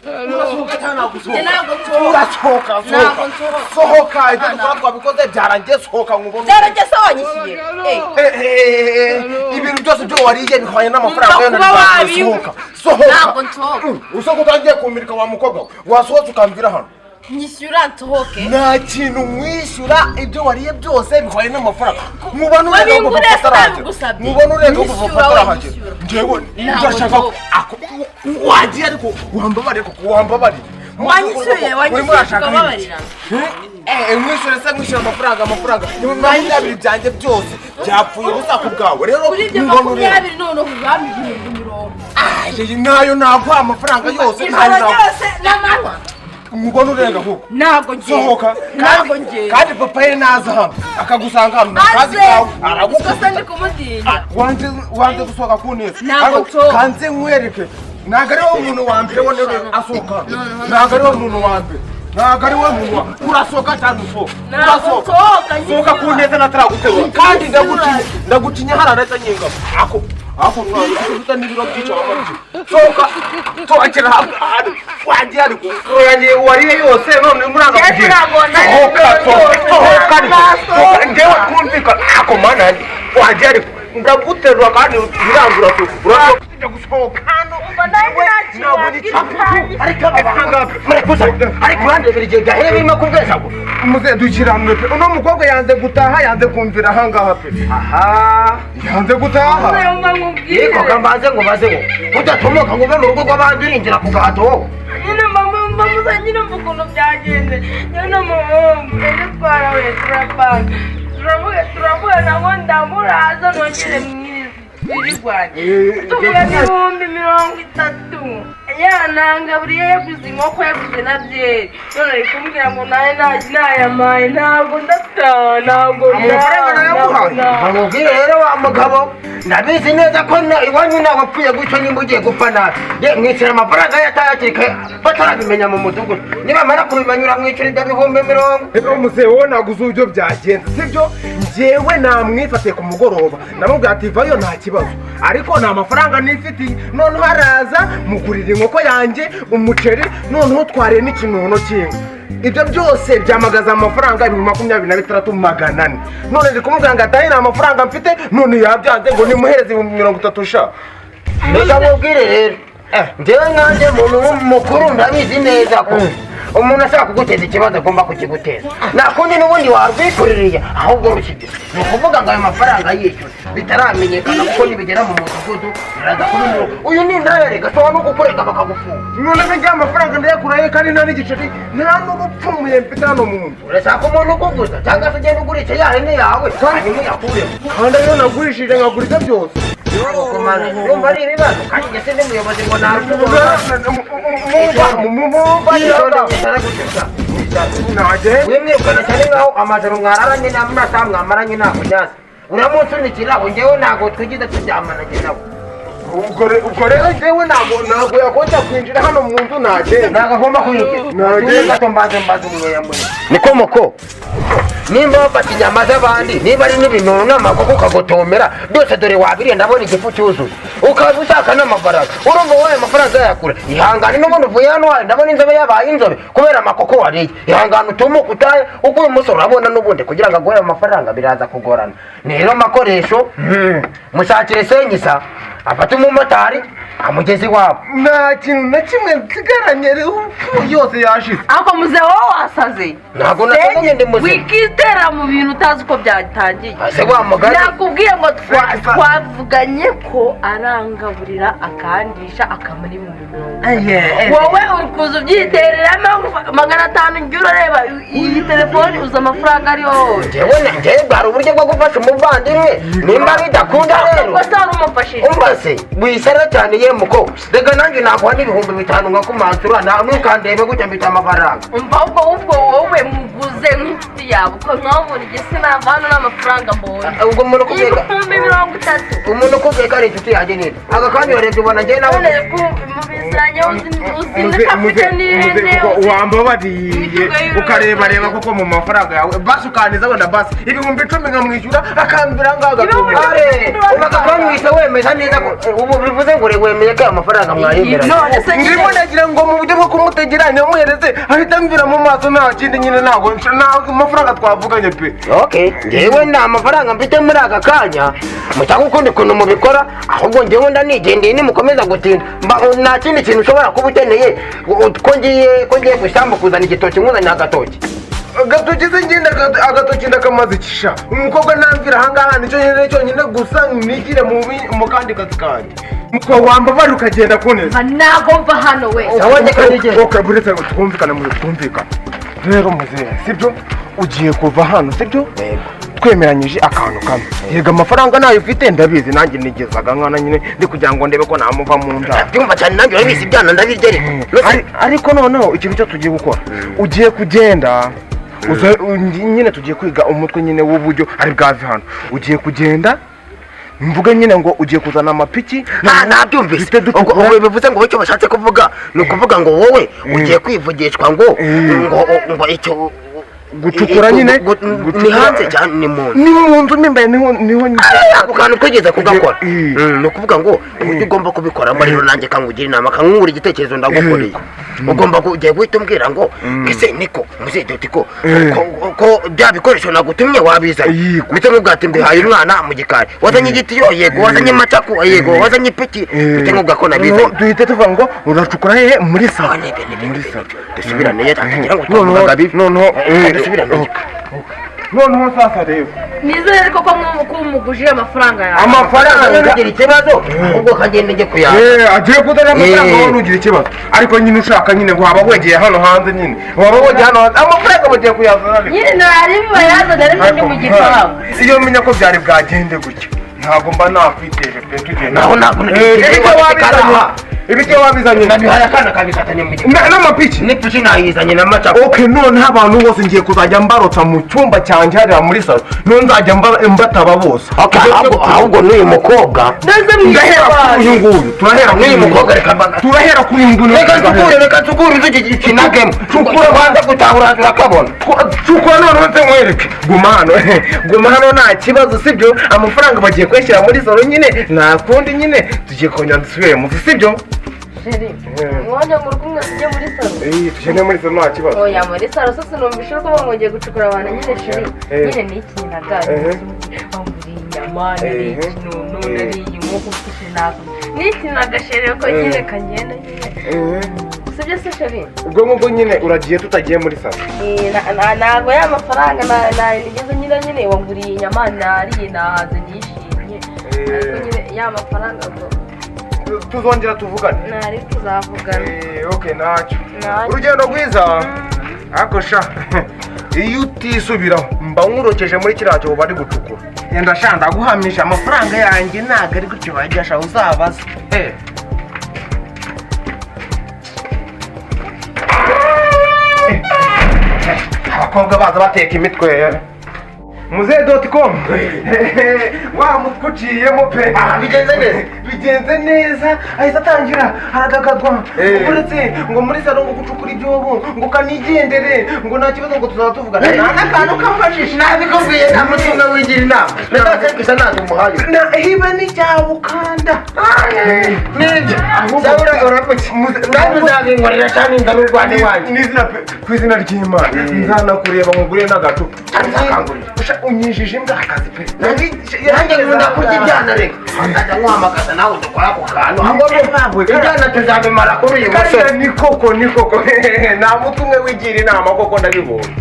Urasohoka cyangwa ntabwo Njye usohoka? ntabwo nsohoka. Urasohoka. Ntabwo Sohoka. nsohoka. Sohoka, ibyo dukora twabikoze byarangiye, sohoka nkubone. Byarageze se wanyishyuye? Eh, Eh, eh, eh, ibintu byose byo wariye bihwanye n'amafaranga Umva yo kuba nari. wabinywa. Sohoka, sohoka. Ntabwo nsohoka. Usohoka utangiye kumirika wa mukobwa we. Wasohotse ukambwira hano. Nyishyura nsohoke. Nta kintu mwishyura, ibyo wariye byose bihwanye n'amafaranga. Mubona urenga ko Wabingure papa atarahagera. sinabigusabye. Mubona urenga ko papa Nyishyura we, atarahagera. nyishyura. Njyewe Ntabwo ndashaka nsohoka. Wagiye ariko wambabariye koko, wambabariye. Wanyishyuye, Urimo wanyishyuye urashaka tukababarira. iki? Mwishyure se? Mwishyura amafaranga 20 byanjye byose byapfuye ubusa ku bwawe rero. Kuri ibyo Mubona urenga. 20 noneho ubwami 50,000. Ay, nayo naguha amafaranga yose. Ijoro Nayo naguha. ryose n'amanywa. Mubona urenga ahubwo. Ntabwo ngenda. Sohoka. Ntabwo Kandi ngenda. kandi papa ye naza hano akagusanga hano nakazi Aze kawe ikosa aragukubita. ndi kumutinya. Wanze, wanze gusohoka ku neza. Ntabwo Ariko nsohoka. kanze nkwereke, ntabwo ari wowe muntu wa mbere wone asohoka hano. Ntabwo ari wowe muntu wa mbere, ntabwo ari wowe muntu wa urasohoka cyangwa usohoka? Ntabwo Urasohoka. nsohoka. Sohoka ku Nyishyura. neza nataraguterura, kandi ndagucinya, ndagucinya hariya ndahita nyingamo ako mwana ufite n'ibiro byinshi wamabye. Sohoka, sohokera hamwe wagiye, ariko wagiye wariye yose none muranga Njye kugenda. ntabwo nari Sohoka, sohoka, sohoka ariko. Nasohoka. Sohoka, njyewe twumvikana ako mana yanjye. Wagiye ariko ndaguterura kandi birangura, urasohoka, gusohoka hano. Umva, nanjye nta kintu Ntabwo wabwira ngica. Ariko aba bantu murekuza, ariko urandebera igihe byahere birimo kubwejagura. Muze dukiranure pe, uno mukobwa yanze gutaha, yanze kumvira ahangaha pe. Aha. Yanze gutaha. Umva nkubwire. Yego, kambanze ngo baze ngo udatumuka ngo uve mu rugo rw'abandi urinjira ku gahato wowe. Nyine mama, mama, nyine mva ukuntu byagenze nyine. Umuhungu ejo twarahuye, turapanga, turavuga, turavugana ngo ndamuraza nongere mwize twirirwane. Tuvuga 30,000 yanangaburiye, yaguze inkoko, yaguze na byeri, none ari kumbwira ngo nawe nayamaye. Ntabwo ndataha, ntabwo. Amafaranga nayaguhaye. Bamubwire rero wa mugabo, ndabizi neza ko iwanyu nawe wapfuye gutyo, nimba ugiye gupfa nabi. Ye, mwishyura amafaranga ye atayakiri kare batarabimenya mu mudugudu. Nibamara kubimenya uramwishyura ibyo 50,000. Rero muzehe, wowe ntabwo uzi uburyo byagenze, sibyo? Njyewe namwifatiye ku mugoroba, namubwira ati vayo nta kibazo, ariko nta mafaranga nifitiye. Noneho araza mugurira inkoko yanjye, umuceri, noneho twariye n'ikinono cy'inka. Ibyo byose byamagaza amafaranga 26,400. None ndi kumubwira ngo atahe, nta mafaranga mfite, none yabyanze ngo nimuhereze 30,000 sha. Reka mubwire rero, njyewe nkanjye muntu mukuru ndabizi neza ko umuntu ashaka kuguteza ikibazo agomba kukiguteza, nta kundi n'ubundi warwikuririye ahubwo rukigira. Ni ukuvuga ngo ayo mafaranga yishyura bitaramenyekana, kuko nibigera mu mudugudu biraza kuba umurugo. Uyu ni intayarega, ashobora no kukurega bakagufunga. None se njye amafaranga ndayakurahe kandi nta n'igiceri, nta n'ubupfumuye mfite hano mu nzu? Urashaka umuntu ukuguza cyangwa se ugenda ugurisha ya hene yawe hanyuma uyakuremo. Kandi ariyo nagurishije nkagura ibyo byose. Urumva ari ibibazo, kandi njye sindi muyobozi ngo ntabwo. Wimwirukana cyane nkaho amajoro mwararanye n'amasaha mwamaranye ntabwo nyazi. Uramunsunikira aho, njyewe ntabwo twigize turyamana njye nawe. Ubwo rero njyewe ntabwo yakongera kwinjira hano mu nzu, nagenda. Ntabwo agomba kwinjira. Nagenda. Gato mbanze mbaze umweya muri niko muko nimba bafata inyama z'abandi, niba ari n'ibinono n'amakoko ukagotomera byose, dore wabiriye, ndabona igifu cyuzuye, ukaza ushaka n'amafaranga. Urumva wowe amafaranga yayakura? Ihangane, n'ubundi uvuye hano wawe ndabona inzobe yabaye inzobe kubera amakoko wariye. Ihangane utumuke utahe, uko uyu musore urabona n'ubundi kugira ngo aguhe ayo mafaranga biraza kugorana. Ni rero amakoresho, mushakire senyisa afate umumotari amugeze iwabo. Nta kintu na kimwe nsigaranye, upfu yose yashize. Ariko muze, wowe wasaze. Ntabwo nasaze, ndi muzima. Wikitera mu bintu utazi uko byatangiye. Ese wa mugani. Nakubwiye ngo twavuganye ko arangaburira, akandisha, akamara 30,000. Wowe uri kuza ubyitereramo 500. Njye urareba iyi telefoni, uzi amafaranga ariyo wowe? Njyewe bwari uburyo bwo gufasha umuvandimwe, nimba bidakunda rero. Ubwo se wari umufashije? Umva se, wisara cyane ye muko, reka nanjye naguha n'5,000 nkakumansura, ntukandebe gutya, mfite amafaranga. Umva, ubwo wowe muguze nk'inshuti yawe, uko nkabona igihe sinava hano n'amafaranga mbonye. Ubwo umuntu ukubwiye 30,000. Umuntu ukubwiye ko ari inshuti yanjye nini aka kanya, urebye ubona njyewe nawe. None ko mubizanye, uzi ko afite n'ihene. Wambabariye. Imitungo y'urugo. Ukareba reba koko mu mafaranga yawe, basi ukantiza wenda basi 10,000 nkamwishyura akambira ngaho. Ibihumbi agatumira. Are, ubu aka kanya uhise wemeza neza. Ubu bivuze ngo wemeye ko aya mafaranga mwayemera? None se nyine Ndimo nagira ngo mu buryo bwo kumutegera nyamuhereze ahita amvira mu maso, nta kindi nyine, ntabwo amafaranga twavuganye pe. Okay, njyewe nta mafaranga mfite muri aka kanya, mucyangwa ukundi kuntu mubikora. Ahubwo njyewe ndanigendeye, nimukomeza gutinda nta kindi kintu ushobora kuba ukeneye, ko ngiye ku ishyamba kuzana igitoki, nkuzanira agatoki. Agatoki se ngenda agatoki ndakamaze kisha umukobwa namvira ahangaha, nicyo nyine cyonyine gusa nigire mu kandi kazi kanjye. Mukobwa, wambabara ukagenda kuneza. Ntabwo mva hano we. Sawa, reka nigende. Okay, buretse ngo twumvikane, muri twumvikane rero muzehe, sibyo? Ugiye kuva hano, sibyo? Yego. Twemeranyije akantu kamwe. Yego, amafaranga nayo ufite ndabizi, nanjye nigezaga nkana nyine ndi kugira ngo ndebe ko namuva mu nda. Byumva cyane, nanjye urabizi, ibyana ndabirya ariko. Ariko noneho ikintu cyo tugiye gukora, ugiye kugenda nyine tugiye kwiga umutwe nyine w'uburyo ari bwave hano. Ugiye kugenda mvuge nyine ngo ugiye kuzana amapiki. Ah, nabyumvise. Duhite Ubwo ducukura. ubwo bivuze ngo icyo bashatse kuvuga ni ukuvuga ngo wowe ugiye kwivugishwa ngo icyo Gucukura nyine, ni gucukura. hanze cyane, ni mu nzu? Ni mu nzu mo imbere, niho nyine. Ako kantu twigeze kugakora. Ni ukuvuga ngo uburyo ugomba kubikoramo rero, nanjye kangugira inama, kankungura igitekerezo ndagukoreye, ugomba ugiye guhita umbwira ngo ese niko muzehe ko ko bya bikoresho nagutumye wabizanye? Yego. Mpite nkubwira ati mbihaye umwana mu gikari. Wazanye igitiyo? Yego. Wazanye macaku? Yego. Wazanye ipiki? Mpite nkubwira ko nabizanye. Noneho duhite tuvuga ngo uracukura hehe? Muri salo. Ah, nibyo, nibyo, Muri nibyo, salo. nibyo. Dusubiraneyo, tutagira ngo Noneho twavugaga bibi. noneho Dusubiraneyo. Noneho sasa rero Nizere ariko ko umugujije amafaranga yawe. Amafaranga Ntugire ikibazo, ahubwo kagenda njye kuyaka. Agiye kuzana amafaranga. Eh. Wowe ntugire ikibazo, ariko nyine ushaka nyine waba wegeye hano hanze, nyine waba wegeye hano hanze, amafaranga bagiye kuyazana ariko. Nyine ntari bayazana, ariko ndi mu gipangu. Iyo menya ko byari bwagende gutya, ntabwo mba nakwiteje pe, tugenda. Naho ntabwo Ibyo wabizanye, ibyo wabizanye. Nabihaye akana kabikatanye mu gikari. N'amapiki. N'ipiki nayizanye na macaku. Okay, noneho abantu bose ngiye kuzajya mbarotsa mu cyumba cyanjye hariya muri salo, none nzajya mbataba bose. Okay, ahubwo n'uyu mukobwa Ndetse mu Ndahera kuri uyu nguyu, turahera kuri n'uyu uyu mukobwa, reka mbaga Turahera kuri uyu nguyu. Reka nsukure, reka nsukure inzu ikinagemo. Cukura, banza gutahura, urakabona. Cukura noneho nze nkwereke. Guma hano, guma hano, nta kibazo, sibyo? Amafaranga bagiye kuyashyira muri salo nyine, nta kundi nyine tugiye kongera dusubire mu nzu, sibyo? Chéri, mwanya ngo uri kumwe tujye muri salo. Tugende muri salo, nta kibazo. Oya, muri salo se sinumvishe ko ngo ngiye gucukura abantu nyine, chéri. Nyine ni iki nyinaga bamburiye inyama, nariye ikinono, nariye inkoko mfite ntabwo ni ikinaga chéri, ko nyine kagenda nyine, sibyo se chéri? Ubwo ngubwo nyine uragiye tutagiye muri salo? Ntabwo ya mafaranga nigeze nyine wanguriye inyama, nariye nahaze nishimye, ariko nyine ya mafaranga ngo Tuzongera tuvugane. Ntari tuzavugana. Okay, ntacyo. Ntacyo. Urugendo rwiza. Ariko sha, iyo utisubiraho mba nkurokeje muri kiriya cyobo bari gucukura. Yenda sha, ndaguhamisha amafaranga yanjye ntabwo ari gutyo bajya sha, uzabaze. Abakobwa baza bateka imitwe. Muzehe dot com, wa mutwe uciyemo pe. Ah, bigenze neza. Bigenze neza, ahise atangira aragagadwa. Uretse ngo muri salo ngo gucukura ibyobo, ngo kanigendere, ngo nta kibazo, ngo tuzaba tuvugana, nta n'akantu kamfashije. Nabikubwiye, nta mutungo wigira inama ndetse gusa ntabwo umuhaye. Na hiba n'icyabukanda. Nibyo sawa, urakoze, nawe uzabinkorera cyane, ndarurwana iwanjye. N'izina pe, ku izina ry'Imana nzanakureba nkugure n'agacupa. Nzakangurira. Sha, unyijije imbwa akazi pe. Nanjye nkunda kurya ibyana, reka nzajya nkuhamagaza nawe dukora ako kantu, ahubwo ibyana tuzabimara kuri uyu Kariya musore. ni koko, ni koko, nta mutwe umwe wigira inama koko, ndabibonye.